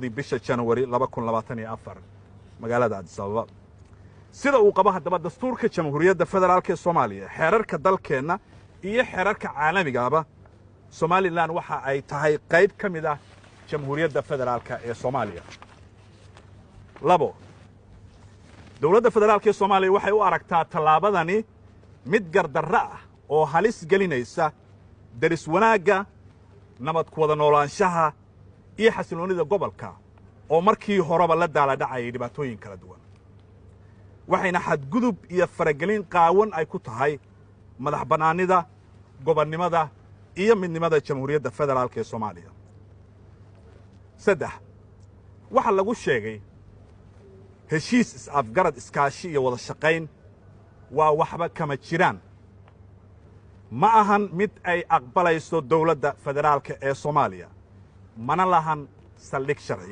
Bisha January 2024 magaalada Addis Ababa. Sida uu qabo haddaba dastuurka Jamhuuriyadda Federaalka ee Soomaaliya, xeerarka dalkeenna iyo xeerarka caalamigaaba, Somaliland waxa ay tahay qayb ka mid ah Jamhuuriyadda Federaalka ee Soomaaliya. 2, Dowladda Federaalka ee Soomaaliya waxay u aragtaa tallaabadani mid gardarro ah oo halis gelinaysa deris wanaagga, nabad ku wada noolaanshaha iyo xasilloonida gobolka oo markii horeba la daaladhacayay dhibaatooyin kala duwan, waxayna xadgudub iyo faragelin qaawan ay ku tahay madax bannaanida, gobonnimada iyo midnimada Jamhuuriyadda Federaalka ee Soomaaliya. 3, waxaa lagu sheegay heshiis is-afgarad, iskaashi iyo wada shaqayn waa waxba kama jiraan, ma ahan mid ay aqbalayso dowladda federaalka ee Soomaaliya, mana lahan saldhig sharciyeed.